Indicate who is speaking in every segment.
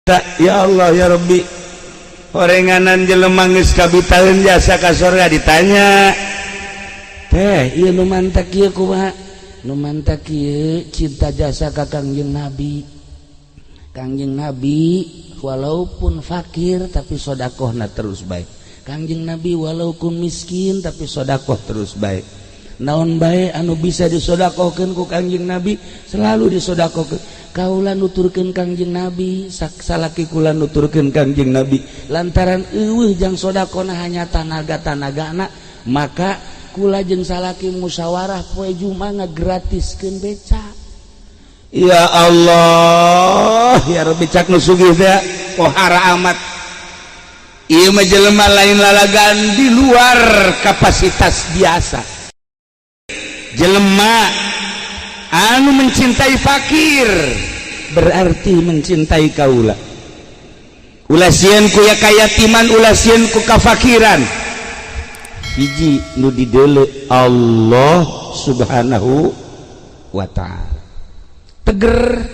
Speaker 1: Ya Allah ya Rabbi, orenganan jelema geus kabitaeun jasa ka sorga, ditanya teh, ieu nu mantak ieu kumaha? Nu mantak ieu cinta jasa ka Kangjeng Nabi. Kangjeng Nabi walaupun fakir tapi sodakohna terus baik. Kangjeng Nabi walaupun miskin tapi sodakoh terus baik. Naon bae anu bisa disodakohkeun ku Kangjeng Nabi selalu disodakohkeun. Kaula nuturkeun Kangjeng Nabi, salaki kula nuturkeun Kangjeng Nabi, lantaran eueuh jang sodakohna hanya tanaga-tanagana, maka kula jeung salaki musyawarah poe Jumat ngagratiskeun beca. Ya Allah ya Rabbi, cak nu sugih teh pohara amat ieu mah jelema, lain lalagan, di luar kapasitas biasa. Jelema anu mencintai fakir berarti mencintai kaula. Ulah sieun ku ya kayatiman, ulah sieun ku kafakiran. Hiji nu dideuleu Allah Subhanahu wa Ta'ala. Teger,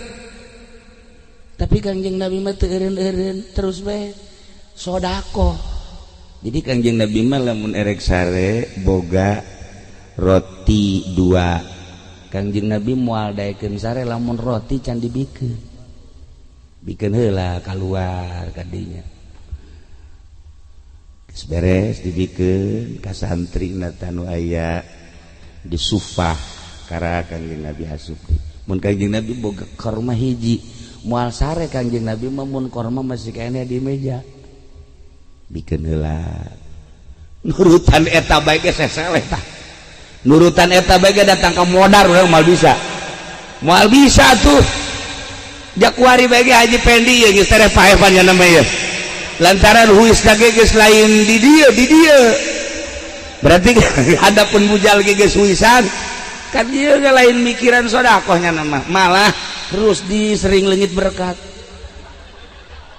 Speaker 1: tapi Kangjeng Nabi mah teu eureun-eureun, terus bae sodakoh. Jadi Kangjeng Nabi mah lamun erek sare boga roti dua, Kangjeng Nabi moal daekeun sare lamun roti can dibikeun. Bikeun heula kaluar kadinya. Geus beres dibikeun ka santri nu aya di sufah, kara Kangjeng Nabi asup. Mun Kangjeng Nabi boga korma hiji, moal sare Kangjeng Nabi mah mun korma masih keneh di meja. Bikeun heula. Nurutan eta bae ge seseleh tah. Nurutan eta bae datang ke modar urang moal bisa, moal bisa tuh. Jakuari bae Haji Pendi ya geus tereh paepan nya namanya, lantaran huis ge geus lain di dieu, di dieu berarti adapun bujal ge geus huisan kan. Ieu ge lain mikiran sodakohnya nama, malah terus di sering leungit berkat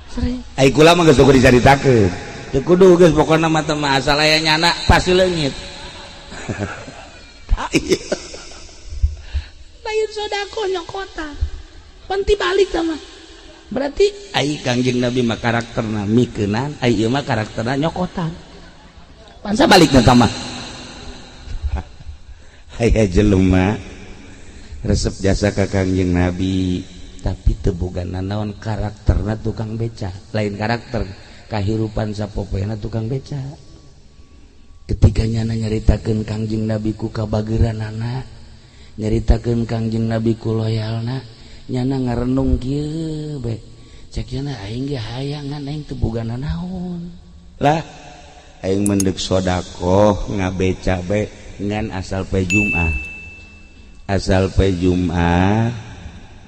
Speaker 1: sering. Ai kula mah geus dicaritakeun, teu kudu geus, pokona mah teh asal aya nyana pasti leungit. Lain sodakoh, nyokotan panti balik sama. Berarti ai Kangjeng Nabi mah karakterna mikeunan, ai ieu mah karakterna nyokotan, pansa balik na mah. Aya jelema resep jasa ka Kangjeng Nabi tapi teu boga nanaon, karakterna tukang beca. Lain karakter, kahirupan sapopoena tukang beca. Ketika nyana nyaritakeun Kangjeng Nabi ku kabageranana, nyaritakeun Kangjeng Nabi ku loyalna, nyana ngarenung kieu bae. Cek nyana, aing ge hayang, ngan aing teu boga nanaon. Lah, aing mendek sodakoh ngabeca bae, ngan asal poe Jumat, asal poe Jumat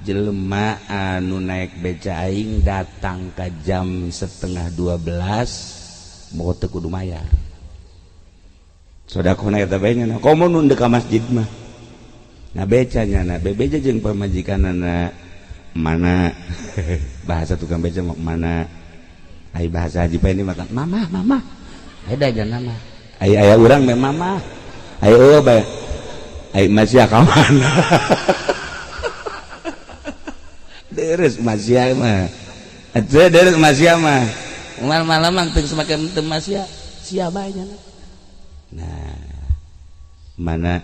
Speaker 1: jelema anu naik beca aing datang ke jam 11.30 mau teu kudu mayar. Sodakohna eta bae nya. Komo nu ka masjid mah ngabeca, nyana bebeja jeung pamajikanana. Mana bahasa tukang beca mah mana? Ai bahasa Haji Pendi mah mama, mama beda aja nama. Ai aya urang mah mama, ai eueuh bae. Ai masih ka mana? Deres masih mah atuh, deres masih mah. Malam-malam teu semakin teu masih sia bae nya. Nah, mana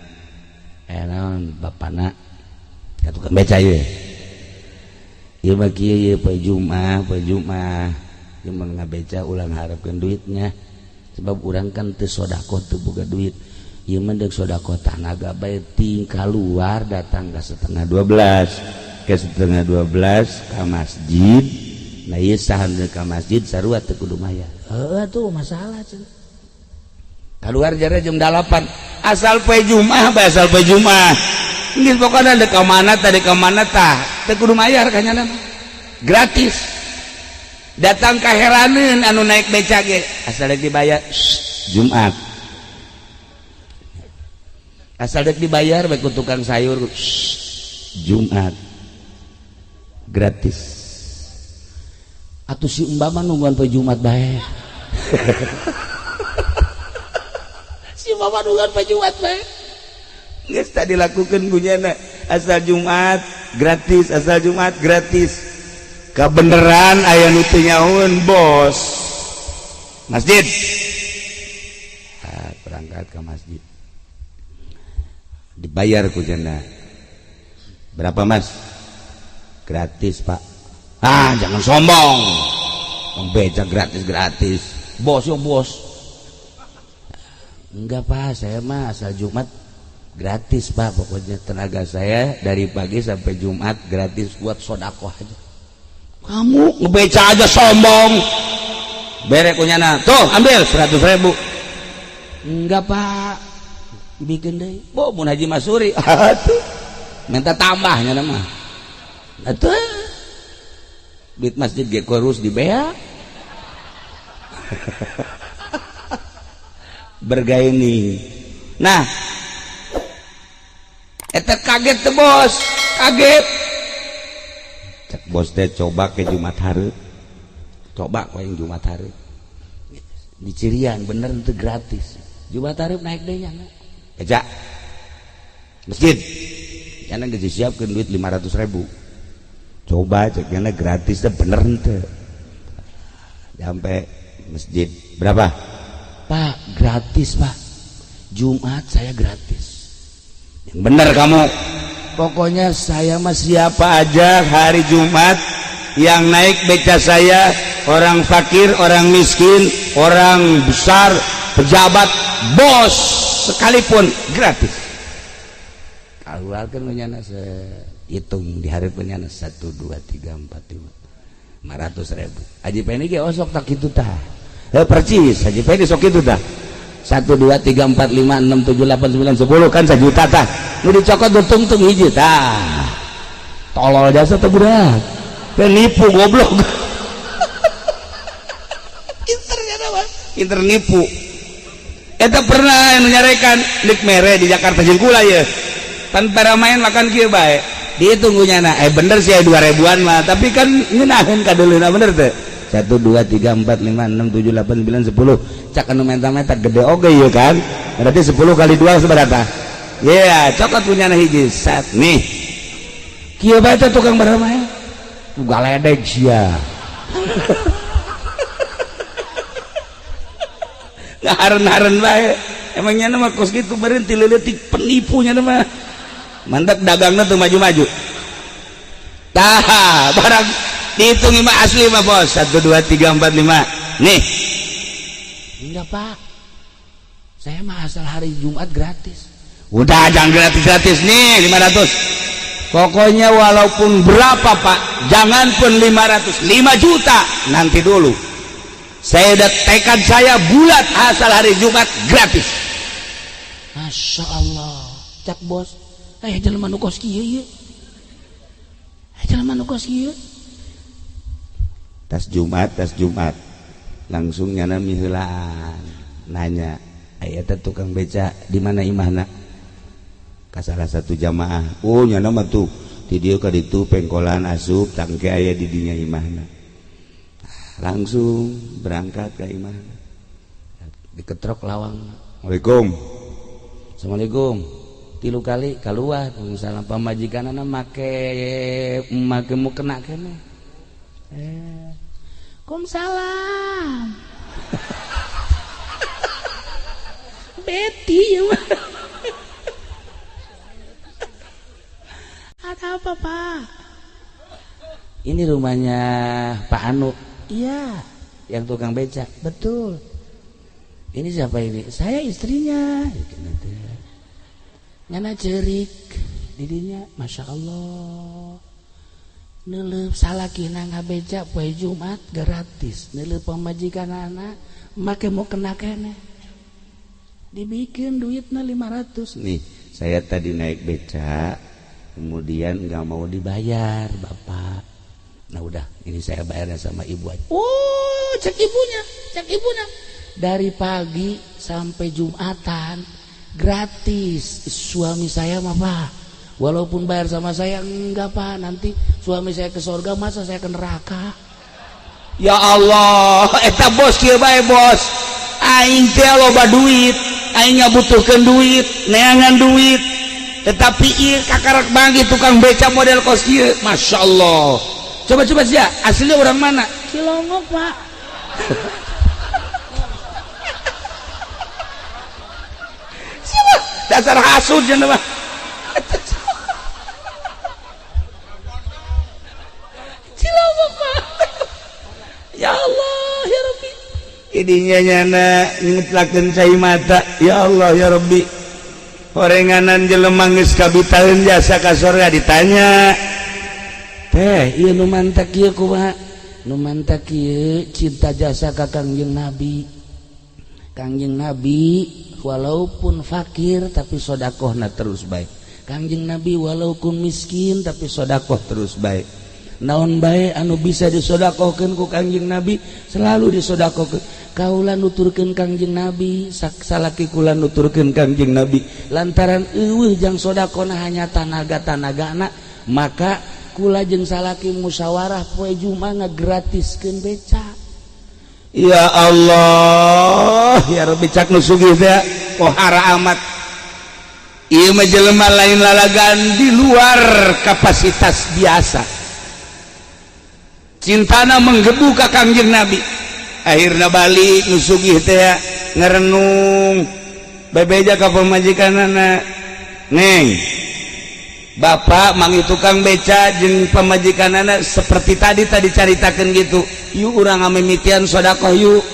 Speaker 1: eh naon bapana ka tukang beca ieu? Ieu mah kieu ieu, poe Jumat, poe Jumat ieu mah ngabeca, ulah harapkeun duitnya, sebab urang kan teu sodakoh, teu boga duit. Ieu mah deuk sodakoh tanaga bae, ting keluar datang ke 11.30, ke 11.30 ka masjid. Nah, ieu saha ka masjid sarua teu kudu mayar. Heuh tuh masalah cenah. Keluar jare jam 8, asal poe Jumat bae, asal poe Jumat geus pokona deuk ka mana tah, deuk ka mana tah, teu kudu mayar ka nyana, gratis. Datang kaheraneun anu naik beca ge, asal dek dibayar. Jumat asal dek dibayar bae ku tukang sayur. Jumat gratis. Atuh si Mbak mah nungguan poe Jumat bae. Si mama nungguan poe Jumat bae. Geus tadi lakukeun ku nyana, asal Jumat gratis, asal Jumat gratis. Kebenaran aya nu teu nyahoeun bos masjid. Ah, berangkat ke masjid, dibayar ku janda. Berapa, Mas? Gratis, Pak. Ah, jangan sombong, beca gratis gratis. Bos yo bos. Enggak, Pak, saya mah asal Jumat gratis, Pak. Pokoknya tenaga saya dari pagi sampai Jumat gratis, buat sodakoh aja. Kamu ngebeca aja sombong. Bere ku nyana tuh, ambil 100.000. Enggak, Pak, bikin deh. Bo mun Haji Masuri atuh minta tambahnya nama atuh duit masjid ge kurus dibea bergaini. Nah, eta kaget tuh bos, kaget. Cek bos teh, coba ke Jumat hari, coba kau yang Jumat hari di Cirian bener itu gratis. Jumat hari naik deh ya Eja masjid, karena geus disiapkeun duit 500.000. Coba cek nyana gratis teh bener henteu. Sampai masjid, berapa, Pak? Gratis, Pak, Jumat saya gratis. Yang bener kamu. Pokoknya saya mah siapa aja hari Jumat yang naik beca saya, orang fakir, orang miskin, orang besar, pejabat, bos sekalipun, gratis. Keluarkan nyana, hitung di hari penyana, 1, 2, 3, 4, 5, 500.000. Haji Pendi ge osok tak gitu tah. Eh, percis Haji Pendi sok itu tah. 1, 2, 3, 4, 5, 6, 7, 8, 9, 10 kan 1 juta tah. Nu dicokot nu tungtung hiji tah. Tolol jasa teh budak. Penipu goblok. Pinter ya mah. Pinter nipu. Eta pernah anu nyarekan lik mere di Jakarta jeung kula ye. Pan para main makan kieu bae. Dihitung nyana, eh bener sih 2 ribuan mah, tapi kan ngeunaheun kadeuleuna, bener teh? 1, 2, 3, 4, 5, 6, 7, 8, 9, 10. Cak anu menta-menta, gede oge ieu kan. Berarti 10 kali 2 seberapa? Ya, yeah, cokot punya hiji sat nih. Kieu bae teh tukang bermain. Galedeg sia. Ngaharen-haren bae. Emangnya mah kos kitu berhenti leutik penipunya mah. Mantak dagangna tuh maju-maju. Tah, barang dihitung mah asli mah bos. 1, 2, 3, 4, 5. Nih. Enggak, Pak. Saya mah asal hari Jumat gratis. Udah, jangan gratis-gratis nih 500. Pokoknya walaupun berapa, Pak, jangan pun 500, 5 juta nanti dulu. Saya udah tekad saya bulat, asal hari Jumat gratis. Masya Allah, cak bos, eh jelema nu kos kieu ieu. Eh, jelema nu kos kieu. Tas Jumat, tas Jumat. Langsung nyana miheulaan nanya, aya teh tukang beca di mana imahna? Ka salah satu jamaah. Oh, nyana mah tuh di dieu ka ditu pengkolan asup tangke aya di dinya imahna. Langsung berangkat ke imahna. Diketrok lawang. Assalamualaikum. Assalamualaikum. Tilu kali keluar, misalnya pamajikanana make make mukena kene. Eh. Waalaikumsalam. Betty ya mah. Ada apa, Pak? Ini rumahnya Pak Anu. Iya, yang tukang becak. Betul. Ini siapa ini? Saya istrinya. Nyana cerik didinya, Masya Allah. Neuleup salakina ngabeca poe Jumat gratis. Neuleup pamajikan anak make mau kena kene. Dibikin duitnya 500. Nih, saya tadi naik becak, kemudian nggak mau dibayar, Bapak. Nah udah, ini saya bayarnya sama ibu aja. Oh, cek ibunya, cek ibunya. Dari pagi sampai Jumatan gratis. Suami saya mah, Pak, walaupun bayar sama saya enggak, Pak, nanti suami saya ke surga, masa saya ke neraka. Ya Allah, eta bos kieu bae bos. Aing teh loba duit, aing ngabutuhkeun duit, neangan duit. Tetapi ieu kakarak banggi tukang beca model kos kieu, Masya Allah. Coba-coba sia, aslinya orang mana? Cilongok, Pak. Siapa? Dasar hasud jeung mah. Cilongok, Pak. Ya Allah, ya Rabbi. Idinya nyana ngetlakeun cai mata. Ya Allah, ya Rabbi. Horenganan jelema geus kabitaeun jasa ka sorga ditanya. Teh, ieu nu mantak ieu kumaha? Nu mantak ieu cinta jasa ka Kangjeng Nabi. Kangjeng Nabi walaupun fakir tapi sodakohna terus baik. Kangjeng Nabi walaupun miskin tapi sodakoh terus baik. Naon bae anu bisa disodakohkeun ku Kangjeng Nabi selalu disodakohkeun. Kaula nuturkeun Kangjeng Nabi, salaki kula nuturkeun Kangjeng Nabi. Lantaran eueuh jang sodakohna hanya tanaga-tanagana, maka kula jeung salaki musyawarah poe Jumat ngagratiskeun beca. Ya Allah, ya Rabbi, cak nu sugih teh pohara amat. Ieu mah jelema lain lalagan di luar kapasitas biasa. Cintana menggebu ka Kangjeng Nabi. Akhirna balik nu sugih teh ngerenung bebeja ka pamajikanana. Neng, bapak mangi tukang beca jeung pamajikanana seperti tadi caritakeun gitu. Yuk urang ngamimitian sedekah yuk.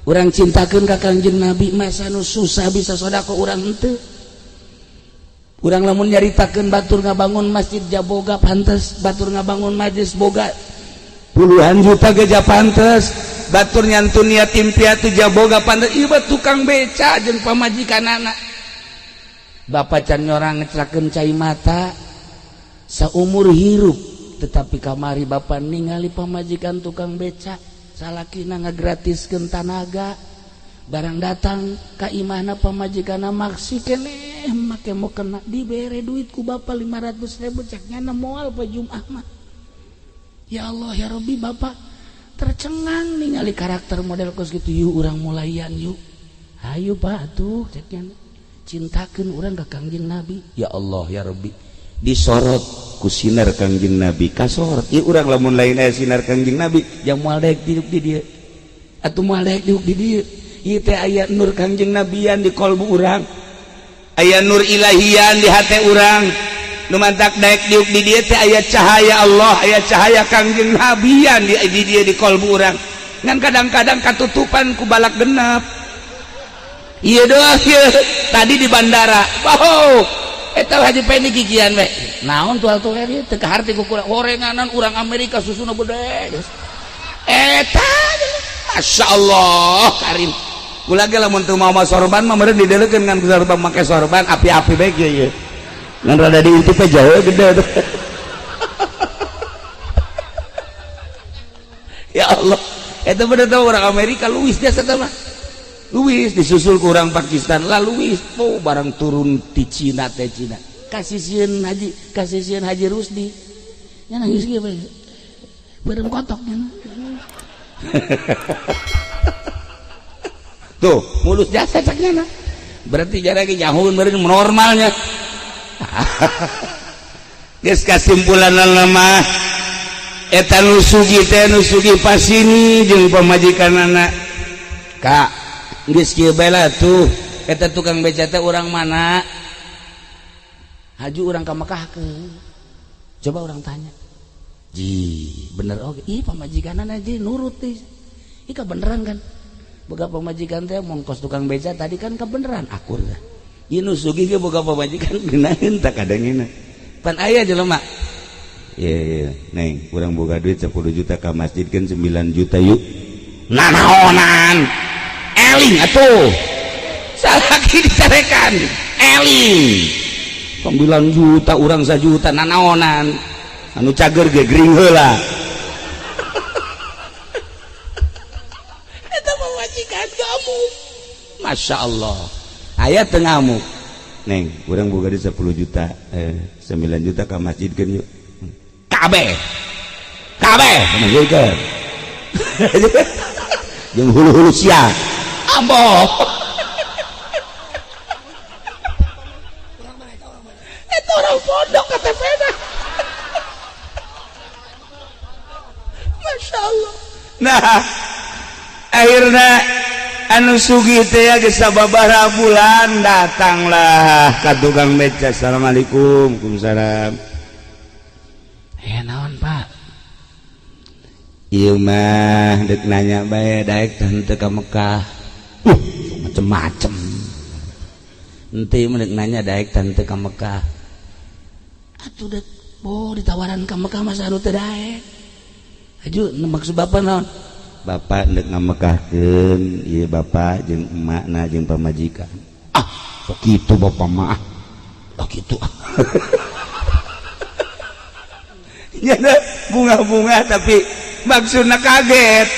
Speaker 1: Urang cintakeun ka Kangjeng Nabi, masa nu susah bisa sedekah urang henteu. Urang lamun nyaritakeun batur ngabangun masjid jaboga pantes, batur ngabangun majlis boga puluhan juta ge pantes, batur nyantun yatim piatu jaboga pantes. Ieu tukang beca jeung pamajikanana. Bapak can nyorang ngeclakeun cai mata saumur hirup, tetapi kamari bapak ningali pamajikan tukang beca salakina ngagratiskeun tanaga, barang datang ka imahna pamajikanna maksi keneh make mau kena dibere duit ku bapak 500.000 cek nyana moal poe Jumat mah. Ya Allah ya Rabbi, bapak tercengang ningali karakter model kos gitu. Yuk urang mulaian yuk, ayo Pak atuh cek nyana, cintakeun urang ka Kangjeng Nabi. Ya Allah ya Rabbi, disorot ku sinar Kangjeng Nabi kasorot. Ieu urang lamun lain aya sinar Kangjeng Nabi jang moal daek diuk di dieu atuh, moal daek diuk di dieu. Ieu teh aya nur Kangjeng Nabian di kolbu urang, aya nur ilahian di hate urang. Nu mantak daek diuk di dieu teh aya cahaya Allah, aya cahaya Kangjeng Nabian di dieu di kolbu urang. Ngan kadang-kadang katutupan ku balak genap. Iya doang ieu tadi di bandara. Wow, eta Haji Pendi kikian we. Naon tual tual ieu teu kaharti ku kurang horenganan urang Amerika susuna gede. Eta Masya Allah karim. Kula ge lamun teu mau sorban mah meureun dideulekeun ngan sorban make sorban api-api bae kieu ieu. Ngan rada diintip teh jauh gede tuh. Ya Allah, eta bener teh urang Amerika Luis jasa teh mah. Luis disusul ku urang Pakistan lah Luis. Oh barang turun di Cina teh Cina. Kasih sieun Haji Rusdi. Nya nangis kieu bae. Beureum kotok nya. Tuh, mulus jasa caknya nah. Berarti jarang nyahueun meureun normalnya. Geus kasimpulanna mah eta nu sugih teh nu sugih pasini jeung pamajikanana. Kak, geus kieu bae lah tuh. Eta tukang beca teh urang mana? Haju urang ka Mekah ke. Coba urang tanya. Ji, bener oge. Ih, pamajikanana ji nurut teh. Ih, kebeneran kan? Boga pamajikan teh mongkos tukang beca tadi kan kebeneran akur teh. Ieu nu sugih ge boga pamajikan geunaheun tak kadangina. Pan aya jelema. Iya, iya, neng, urang boga duit 10 juta ka masjid kan 9 juta yuk. Nanaonan. Eling atuh. Salaki dicarekan. Eling. 9 juta urang 1 juta nanaonan. Anu cager ge gering heula. Eta pamajikan kamu. Masya Allah. Aya teu ngamuk. Neng, urang boga duit 10 juta, 9 juta ka masjid kan yuk. Kabeh. Kabeh masjidkeun. Jeung hulu-hulu sia. Ambo. Eta orang pondok KTP-na. Masya Allah. Nah, akhirnya anu sugih teh ya geus sababaraha bulan datanglah ka tukang beca. Assalamualaikum. Waalaikumsalam. Eh, naon, Pak? Ieu mah dek nanya bae, daek teu ka Mekah? Macem-macem. Ente mah dek nanya daek teu ka Mekah. Atuh dek, oh, ditawaran ka Mekah masa anu teu daek. Aju maksud bapak naon? Bapak dek ngamekahkeun ieu bapak jeung emakna jeung pamajikan. Ah, sok kitu bapak mah. Ah, kitu. Ya bunga-bunga tapi maksudna kaget.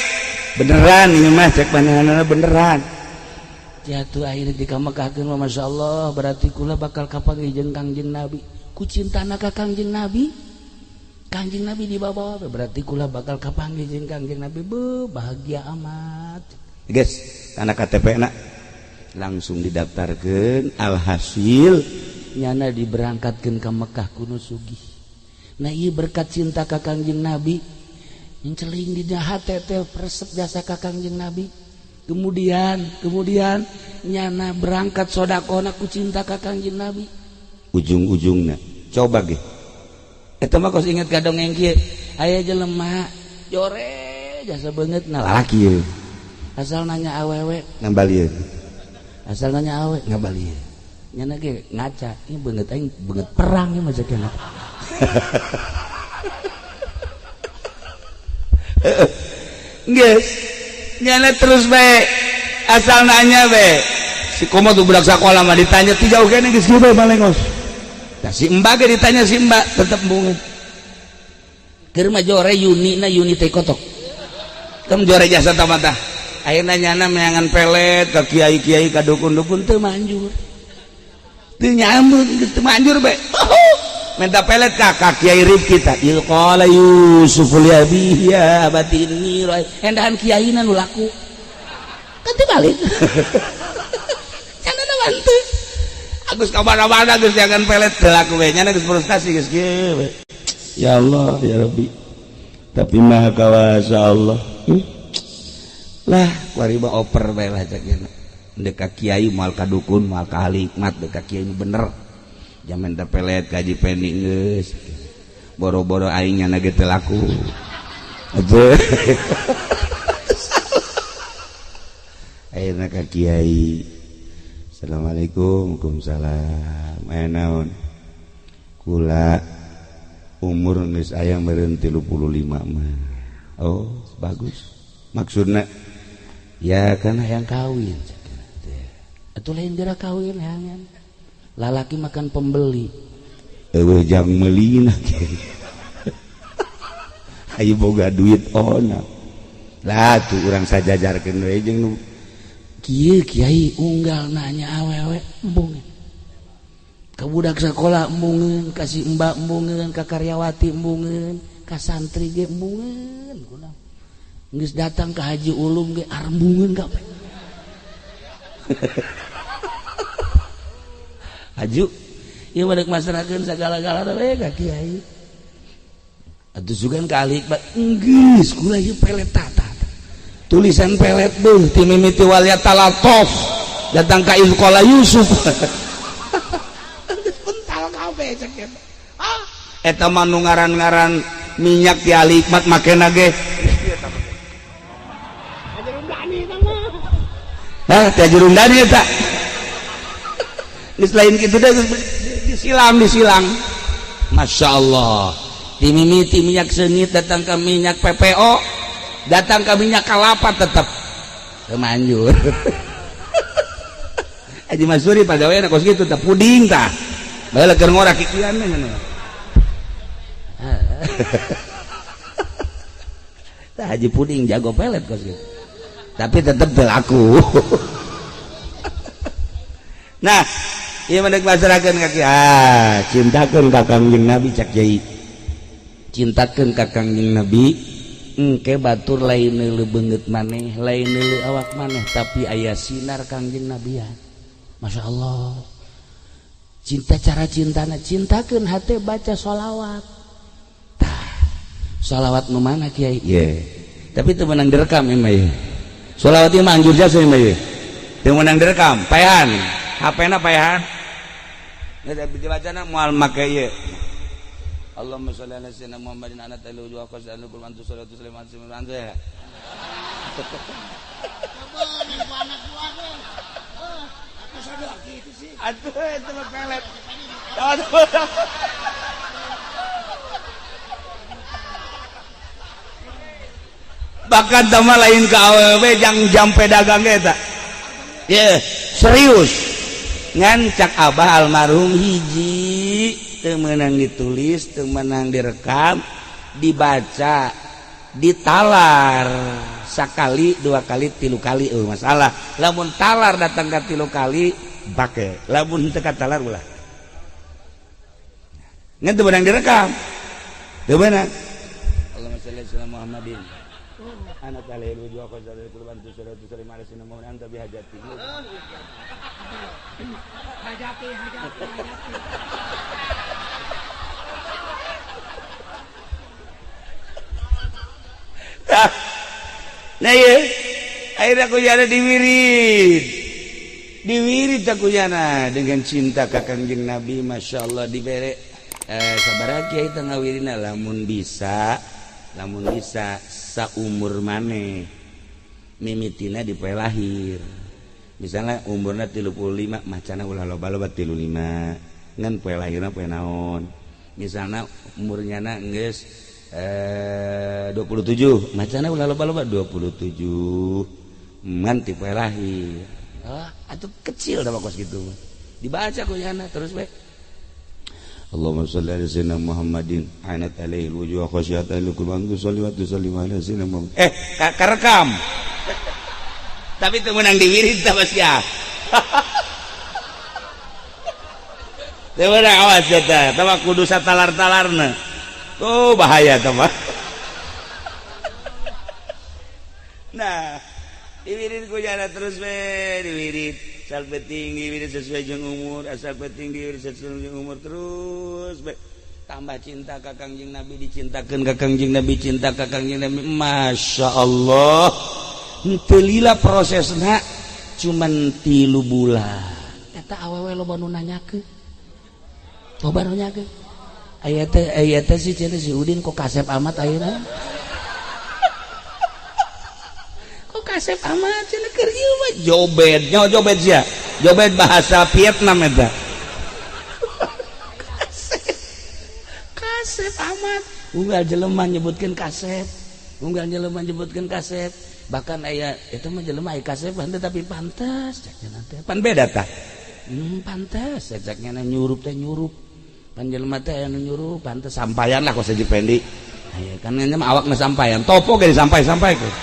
Speaker 1: Beneran ieu mah cek panjenengan beneran. Jatuh akhirnya di Mekahkeun mah, Masya Allah, berarti kula bakal kapanggih jeung Kangjeng Nabi. Ku cintana ka Kangjeng Nabi, Kangjeng Nabi dibawa, berarti kula bakal kapanggih jeung Kangjeng Nabi. Be, bahagia amat. Guys, anak KTP nak langsung didaftarkan. Alhasil nyana diberangkatkan ke Mekah ku nu sugih. Nah, iya berkat cinta ka Kangjeng Nabi celing di hate teh resep jasa ka Kangjeng Nabi. Kemudian kemudian nyana berangkat sodakona ku cinta ka Kangjeng Nabi. Ujung-ujungnya coba ge eta mah kos inget ka dongeng kieu, aya jelema jore jasa beungeut na lalaki ieu, asal nanya awewe ngabalieun, asal nanya awewe ngabalieun. Nyana ge ngaca, ini beungeut aing beungeut perang ieu mah cek. Geus nyana terus bae asal nanya bae. Si komo tuh budak sekolah mah ditanya ti jauh kene geus kieu bae balengos. Nah, si mbak ge ditanya si mbak tetep embungeun. Keur mah jore Yuni na Yuni teh kotok. Kem jore jasa tamata. Ayeuna nyana meangan pelet ka kiai-kiai, ka dukun-dukun teu manjur. Teu nyambung geus teu manjur bae. Minta pelet ka kiai Rifki ta. Il qala Yusuf li abihi ya abati inni ra'ay. Endahan kiaina nu laku. Kan teu balik. Nyana na bantu. Agus ka mana-mana geus jangan pelet teu laku we. Nyana geus frustasi geus kieu we. Ya Allah, ya Rabbi. Tapi maha kawasa Allah. Lah, kuari mah oper bae lah cek nya. Dek ka kiai moal ka dukun, moal ka ahli hikmat, dek ka kiai nu bener. Jaman teh pelet kaji pendi geus. Boro-boro aing nyana ge teu laku. Aja. Ayeuna ka kiai. Assalamualaikum. Waalaikumsalam. Aya naon? Kula umur geus aya meureun 35 mah. Oh, bagus. Maksudna ya kan hayang kawin. Atuh lain geura kawin hayang. Lalaki makan pembeli. Eueuh jang meulina. Ayo boga duit ona. Lah tuh urang sajajarkeun we jeung nu kieu kiai unggal nanya awewe embungeun. Ka budak sekolah embungeun, ka si mbak embungeun, ka karyawati embungeun, ka santri ge embungeun. Kunaon? Geus datang ka Haji Ulum ge arembungeun kabeh. Haju ieu mah deuk masrahkeun sagala-gala we ka kiai. Atuh sugan ka ahli hikmat geus kula ieu pelet tata. Tulisan pelet beuh ti mimiti waliat talatof datang ka Izqala Yusuf. Geus pental kabeh cek eta. Ah, eta mah nu ngaran-ngaran minyak di ahli hikmat makena ge. Hah, teh Jurundani eta. Geus lain kitu deh, disilang disilang. Masya Allah. Ti mimiti minyak seungit datang ke minyak PPO, datang ke minyak kalapa tetep teu manjur. Haji Masuri pagawean kos kitu tah puding tah. Bae keur ngora kikian mah. Tah Haji Puding jago pelet kos kitu. Tapi tetep teu laku. Nah, ieu mah deuk masrahkeun ka kiai. Ah, cintakeun ka Kangjeng Nabi cak kiai. Cintakeun ka Kangjeng Nabi, engke batur lain neuleuh beungeut maneh, lain neuleuh awak maneh, tapi aya sinar Kangjeng Nabian. Masya Allah. Cinta cara cintana, cintakeun hate baca sholawat. Tah, sholawat nu mana kiai? Ye. Tapi teu meunang direkam ieu mah ieu. Sholawat ieu mah anjur jasa ieu mah ieu. Teu meunang direkam, paehan. HP-na paehan. Dibacana moal make ieu. Allahumma sholli ala sayyidina Muhammadin ana ta'ala wa qasanu kul antu salatu sallam antu ya. Atuh itu mah pelet. Bahkan tama lain ke awewe jang jampe dagang eta. Ye, serius. Ngan cak abah almarhum hiji teu meunang ditulis, teu meunang direkam, dibaca, ditalar sakali, dua kali, tilu kali masalah. Lamun talar datang ke tilu kali pake, lamun teu talar ulah. Ngan teu meunang direkam. Teu meunang. Allahumma shalli ala Muhammadin. Ana talil wujuh qazal qurban tu salatu salim ala sayyidina Muhammad anta bihajati. Hajati hajati hajati. Nah iya, akhirnya aku jana diwirid. Diwirid aku jana dengan cinta ka Kangjeng Nabi, Masya Allah dibere sabaraha kiai teh ngawirina lamun bisa saumur maneh mimitina di poe lahir. Misalnya umurna 35 macana ulah loba-loba 35 ngan poe lahirna poe naon. Misalnya umurnya na geus 27 macana ulah loba-loba 27 ngan ti poe lahir. Ah, atuh kecil dah kos gitu. Dibaca ku yana terus we. Allahumma sholli ala sayyidina Muhammadin anat alaihi wujuh khasyata likulli sholli wa tusallim ala sayyidina Muhammad. Karekam. Tapi teu meunang diwirid tah bas ya. Teu meunang awas eta, tah mah kudu satalar-talarna. Oh, bahaya tah mah. Nah, diwirid ku jana terus we diwirid. Asal penting diwirid sesuai jeung umur, asal penting diwirid sesuai jeung umur terus we. Tambah cinta ka Kangjeng Nabi, dicintakeun ka Kangjeng Nabi, cinta ka Kangjeng Nabi. Masya Allah. Henteu lila prosesna cuman 3 bulan. Eta awewe loba nu nanyakeun. Loba nu nanyakeun. Aya teh si cenah si Udin kok kasep amat ayeuna. Kok kasep amat cenah keur ieu mah jobed, nyaho jobed sia. Jobed bahasa Vietnam eta. Kasep. Kasep amat. Unggal jelema nyebutkeun kasep. Unggal jelema nyebutkeun kasep. Bahkan aya itu mah jelema aya kasep henteu tapi pantas cek nya teh. Pan beda tah. Pantas cek nya nyurup teh nyurup. Pan jelema teh anu nyurup pantas sampayan lah kos Haji Pendi. Aya kan nya mah awakna sampayan. Topo ge disampai-sampaikeun.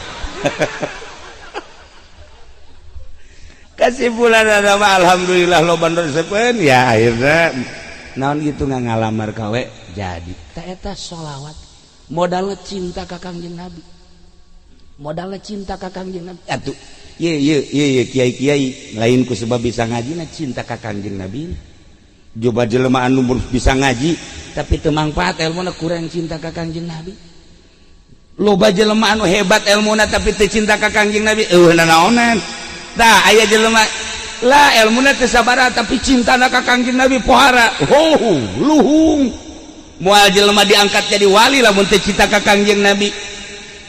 Speaker 1: Kesimpulan ada alhamdulillah loba resepeun ya akhirnya naon gitu nggak ngalamar kawe jadi ta eta sholawat modalnya cinta ka Kangjeng Nabi, modalnya cinta ka Kangjeng Nabi atuh ye ye ye ye kiai-kiai lain ku sebab bisa ngaji na cinta ka Kangjeng Nabi. Coba jelema anu bisa ngaji tapi teu mangfaat ilmuna kurang cinta ka Kangjeng Nabi. Loba jelema anu hebat ilmuna tapi teu cinta ka Kangjeng Nabi eueuh nanaonan. Tah aya jelema lah ilmuna teu sabaraha tapi cintana ka Kangjeng Nabi pohara. Oh, luhung. Moal jelema diangkat jadi wali lamun teu cinta ka Kangjeng Nabi.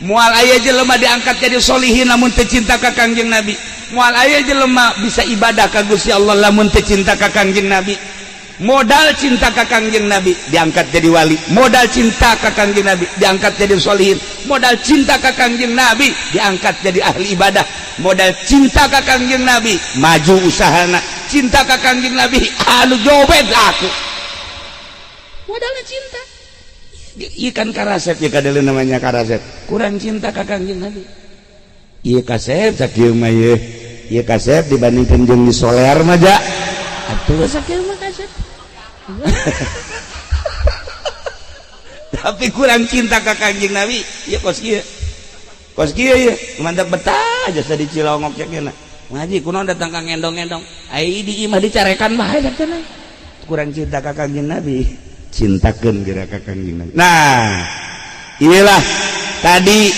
Speaker 1: Moal aya jelema diangkat jadi solihin lamun teu cinta ka Kangjeng Nabi. Moal aya jelema bisa ibadah ka Gusti Allah lamun teu cinta ka Kangjeng Nabi. Modal cinta ka Kangjeng Nabi diangkat jadi wali, modal cinta ka Kangjeng Nabi diangkat jadi solihin, modal cinta ka Kangjeng Nabi diangkat jadi ahli ibadah, modal cinta ka Kangjeng Nabi maju usahana, cinta ka Kangjeng Nabi anu jobet aku. Modalnya cinta. Ikan karaset ya kadeuleun namanya karaset. Kurang cinta ka Kangjeng Nabi. Ieu kasep sakieu mah ieu. Ieu kasep dibandingkeun jeung di soler mah ja. Atuh sakieu mah kasep. Tapi kurang cinta ka Kangjeng Nabi, ieu kos kieu. Kos kieu ieu, mantap betah jasa di Cilongok cek nya. Ngaji kunaon datang ka ngendong-ngendong. Ai di imah dicarekan bae cenah. Kurang cinta ka Kangjeng Nabi. Cintakeun geura ka Kangjeng Nabi. Nah, inilah tadi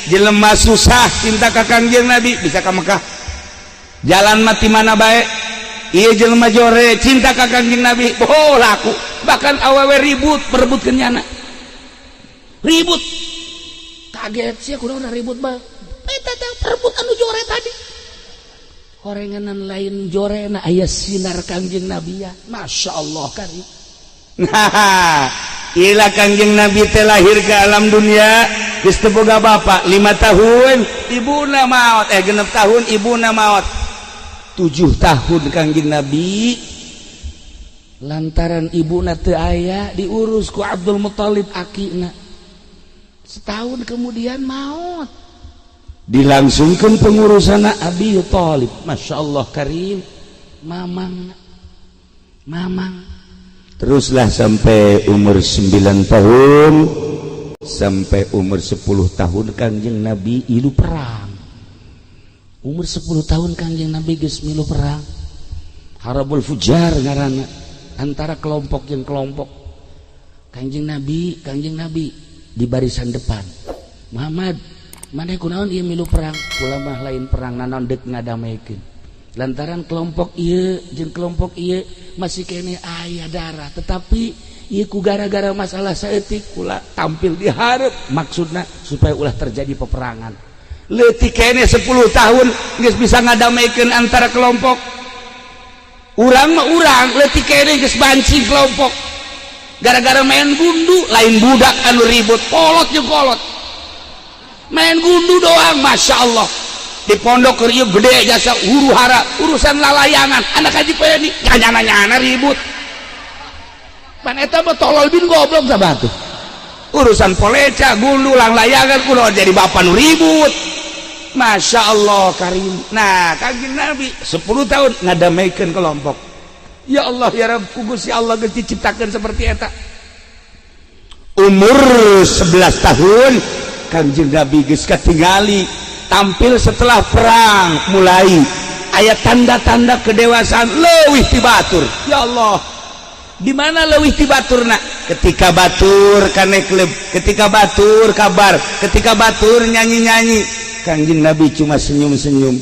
Speaker 1: Jelema susah cinta ka Kangjeng Nabi, bisa ka Mekah, jalan mati mana baik. Iya, jelema jore cinta ka Kangjeng Nabi, oh laku. Bahkan awewe ribut perebutkeun nyana, ribut. Kaget sih kunaon ribut mah. Eta teh perebut anu jore tadi, horenganan lain jore na aya sinar Kangjeng Nabi ya. Masya Allah kari. Nah, ila Kangjeng Nabi teh lahir ke alam dunia geus teu boga bapak. 5 tahun ibuna maot, eh, 6 tahun ibuna maot. 7 tahun Kangjeng Nabi, lantaran ibuna teu aya, diurus ku Abdul Muthalib akina. Setahun kemudian maut, dilangsungkan pengurusan Abi Thalib. Masya Allah karim, mamang mamang. Teruslah sampai umur 9 tahun, sampai umur 10 tahun Kangjeng Nabi ilu perang. Umur 10 tahun Kangjeng Nabi geus milu perang, Harbul Fujar ngaranna, antara kelompok yang kelompok. Kangjeng Nabi di barisan depan. "Muhammad, mana kunaon ieu milu perang?" "Kula mah lain perang naon, dek ngadamaikeun, lantaran kelompok ieu jeung kelompok ieu masih kene aya darah, tetapi ieu ku gara-gara masalah saeutik kula tampil di hareup, maksudna supaya ulah terjadi peperangan." Leutik kene 10 tahun geus bisa ngadamaikeun antara kelompok. Urang mah, urang leutik kene geus bancing kelompok gara-gara main gundu. Lain budak anu ribut, kolot jeung kolot main gundu doang. Masya Allah, di pondok keur ieu gede jasa huru hara urusan lalayangan anak Haji Peni, nyana-nyana ribut. Pan eta mah tolol bin goblok sabatu. Urusan poleca gundu lang layangan kuno jadi bapak nu ribut. Masya Allah karim. Nah, Kangjeng Nabi 10 tahun ngadamaikeun kelompok. Ya Allah ya Rabb, ku Gusti Allah geus diciptakeun seperti eta. Umur 11 tahun Kangjeng Nabi geus katingali tampil setelah perang, mulai aya tanda-tanda kedewasaan leuwih ti batur. Ya Allah, di mana leuwih ti baturna? Ketika batur ka klub, ketika batur kabar, ketika batur nyanyi-nyanyi, Kangjeng Nabi cuma senyum-senyum.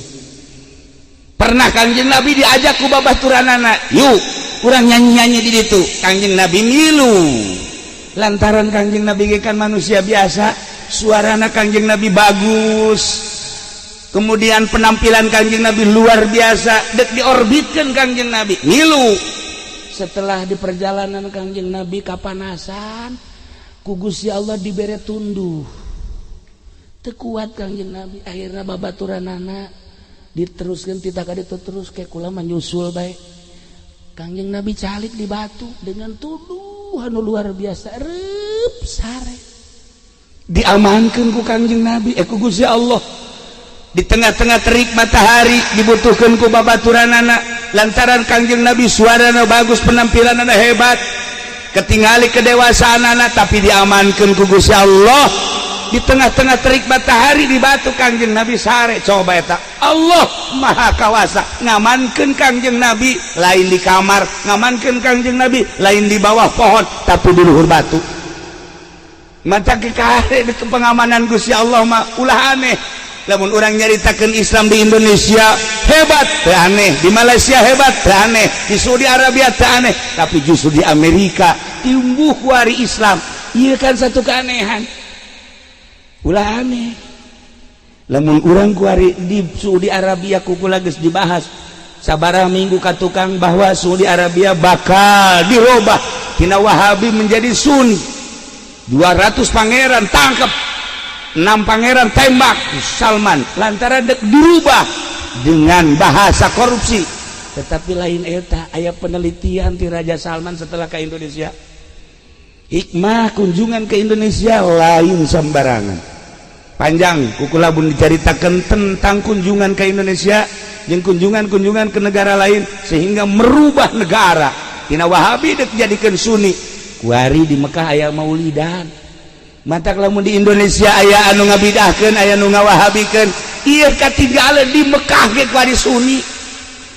Speaker 1: Pernah Kangjeng Nabi diajak ku babaturanana, "Yuk, kurang nyanyi-nyanyi di ditu." Kangjeng Nabi milu lantaran Kangjeng Nabi kan manusia biasa, suarana Kangjeng Nabi bagus, kemudian penampilan Kangjeng Nabi luar biasa, dek diorbitkan. Kangjeng Nabi milu. Setelah di perjalanan Kangjeng Nabi kapanasan, ku Gusti Allah dibere tunduh, teu kuat Kangjeng Nabi. Akhirnya babaturanana diteruskan, tidak ada terus kayak kula menyusul baik. Kangjeng Nabi calik di batu dengan tunduh anu luar biasa, rep sare. Diamankan ku Kangjeng Nabi, eh, ku Gusti Allah di tengah-tengah terik matahari, dibutuhkan ku babaturanana lantaran Kangjeng Nabi suarana bagus, penampilanana hebat, ketingali kedewasaan anak, tapi diamankan ku Gusti Allah di tengah-tengah terik matahari, di batu Kangjeng Nabi sare. Coba eta Allah Maha Kawasa, ngamankan Kangjeng Nabi lain di kamar, ngamankan Kangjeng Nabi lain di bawah pohon, tapi di luhur batu. Mata kekare di pengamanan Gusti Allah mah ulah aneh. Lamun orang nyaritakan Islam di Indonesia hebat teu aneh, di Malaysia hebat teu aneh, di Saudi Arabia teu aneh, tapi justru di Amerika tumbuh kuari Islam. Iya kan, satu keanehan. Ulah aneh lamun urang kuari di Saudi Arabia kukula geus dibahas sabaraha minggu ka tukang bahwa Saudi Arabia bakal dirubah tina Wahabi menjadi Sunni. 200 pangeran tangkap, 6 pangeran tembak Salman lantaran dek dirubah dengan bahasa korupsi. Tetapi lain eta, aya penelitian ti Raja Salman setelah ke Indonesia. Hikmah kunjungan ke Indonesia lain sembarangan. Panjang kukula pun diceritakan tentang kunjungan ke Indonesia yang kunjungan-kunjungan ke negara lain sehingga merubah negara tina Wahabi dek jadikan Sunni. Kuari di Mekah aya maulidan. Matak lamun di Indonesia aya anu ngabidahkeun, aya nu ngawahabikeun, ieu katinggalan di Mekah ge kuari Sunni.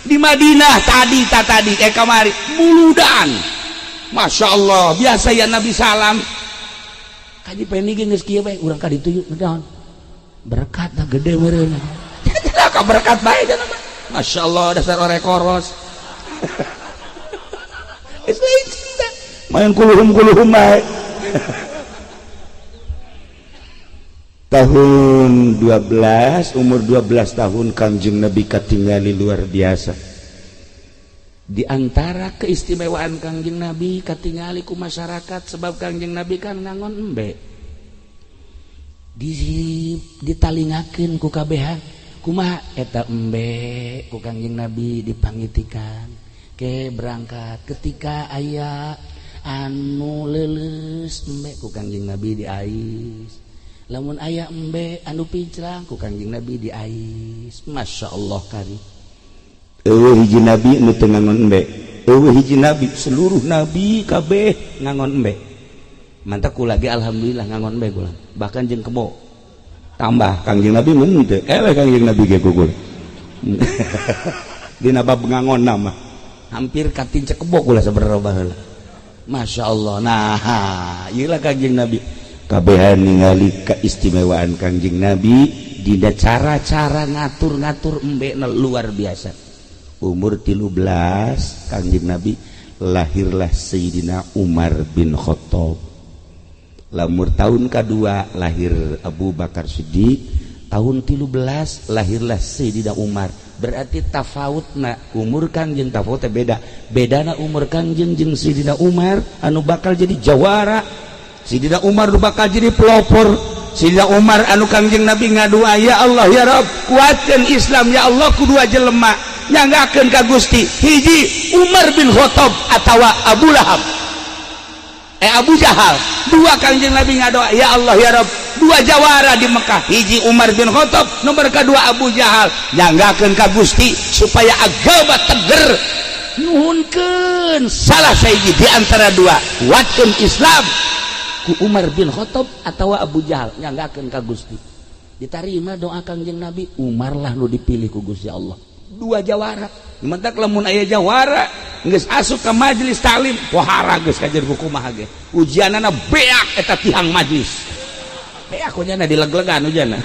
Speaker 1: Di Madinah tadi, tak tadi, eh, kamari muludan. Masya Allah, biasa ya Nabi salam kaji peni ge geus kieu bae, urang ka ditu yuk. Naon? Berkat dah gede meureun. Ka berkat bae cenah mah. Masya Allah, dasar orang koros. Geus lain cinta. Main kuluhum kuluhum bae. Tahun 12, umur 12 tahun Kangjeng Nabi katingali luar biasa. Di antara keistimewaan Kangjeng Nabi katingali ku masyarakat, sebab Kangjeng Nabi kan ngangon embe. Di ditalingakeun ku kabehan. Kumaha eta embe ku Kangjeng Nabi dipangitikan. Ke berangkat ketika aya anu leuleus, embe ku Kangjeng Nabi diais. Lamun aya embe anu pincrang, ku Kangjeng Nabi diais. Masya Allah kari. Eueuh hiji nabi nu teu ngangon embe. Eueuh hiji nabi, seluruh nabi kabeh ngangon embe. Mantap kula ge alhamdulillah ngangon embe kula. Bahkan jeung kebo. Tambah Kangjeng Nabi mun teu. Eleh Kangjeng Nabi ge kukul. Dina bab ngangon mah hampir katince kebo kula saberapa baheula. Masya Allah. Nah, ieu lah Kangjeng Nabi. Kabehan ningali keistimewaan Kangjeng Nabi dina cara-cara ngatur-ngatur embe luar biasa. Umur 13 Kangjeng Nabi lahirlah Sayyidina Umar bin Khattab. Lamur tahun kedua lahir Abu Bakar Siddiq, tahun 13 lahirlah Sayyidina Umar. Berarti tafautna umur Kangjeng tafaut beda. Bedana umur Kangjeng jeung Sayyidina Umar anu bakal jadi jawara. Sayyidina Umar nu bakal jadi pelopor. Sayyidina Umar anu Kangjeng Nabi ngadua, "Ya Allah, ya Rabb, kuatkeun Islam ya Allah ku dua jelema, nyanggakeun ka Gusti, hiji Umar bin Khattab atawa Abu Lahab, eh Abu Jahal." Dua Kangjeng Nabi ngadoa, "Ya Allah, ya Rabb, dua jawara di Mekah, hiji Umar bin Khattab, nomor kedua Abu Jahal, nyanggakeun ka Gusti supaya agama teger, nuhunkeun salah sahiji di antara dua, kuatkeun Islam ku Umar bin Khattab atau Abu Jahal, nyanggakeun ka Gusti." Ditarima doa Kangjeng Nabi, Umar lah nu dipilih ku Gusti Allah. Dua jawara. Mentak lamun aya jawara geus asup ka majelis taklim, pohara geus kajer ku kumaha ge ujianana beak eta tihang majelis beak ujana dileg-legan ujana.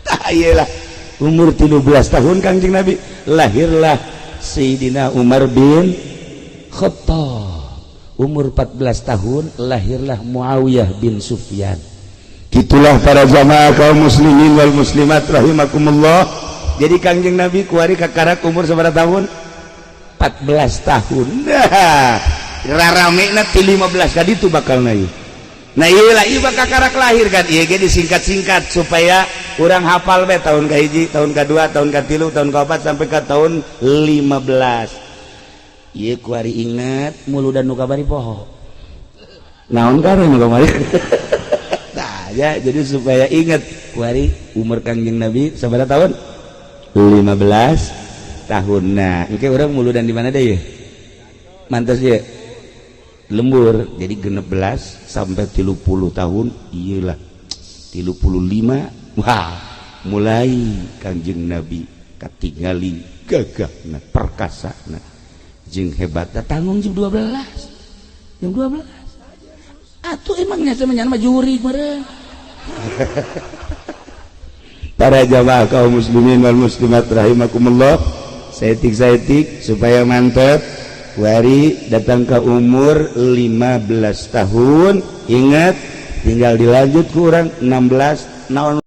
Speaker 1: Tah ieu lah umur 13 tahun Kangjeng Nabi lahirlah Sayyidina Umar bin Khattab. Umur 14 tahun lahirlah Muawiyah bin Sufyan. Gitulah para jamaah kaum muslimin wal muslimat rahimakumullah. Jadi Kangjeng Nabi kuari kakarak umur sabaraha tahun? 14 tahun. Nah, raramena ti 15 kali itu bakal naik. Nah, ieu lah ieu bakal kakarak lahir kan. Ieu ge disingkat-singkat supaya urang hafal be tahun ka hiji, tahun ka-2, tahun ka-3, tahun ka-4 sampai ke tahun 15. Ieu kuari inget muludan nu kabari poho. Naon kare nu kamari? Nah, ya jadi supaya inget kuari umur Kangjeng Nabi sabaraha tahun? 15 tahun. Nah, engke urang muludan di mana deh ya? Mantas ya? Lembur. Jadi 16 sampai 30 tahun iyalah 35, wah, mulai Kangjeng Nabi katingali gagahna, perkasana jeung hebatna tanggung jam 12, jam 12 atuh emangnya semenyan mah juri meureun. Para jamaah kaum muslimin wal muslimat rahimakumullah, saeutik-saeutik supaya mantep. Wari datang ke umur 15 tahun, ingat, tinggal dilanjut kurang 16 naon.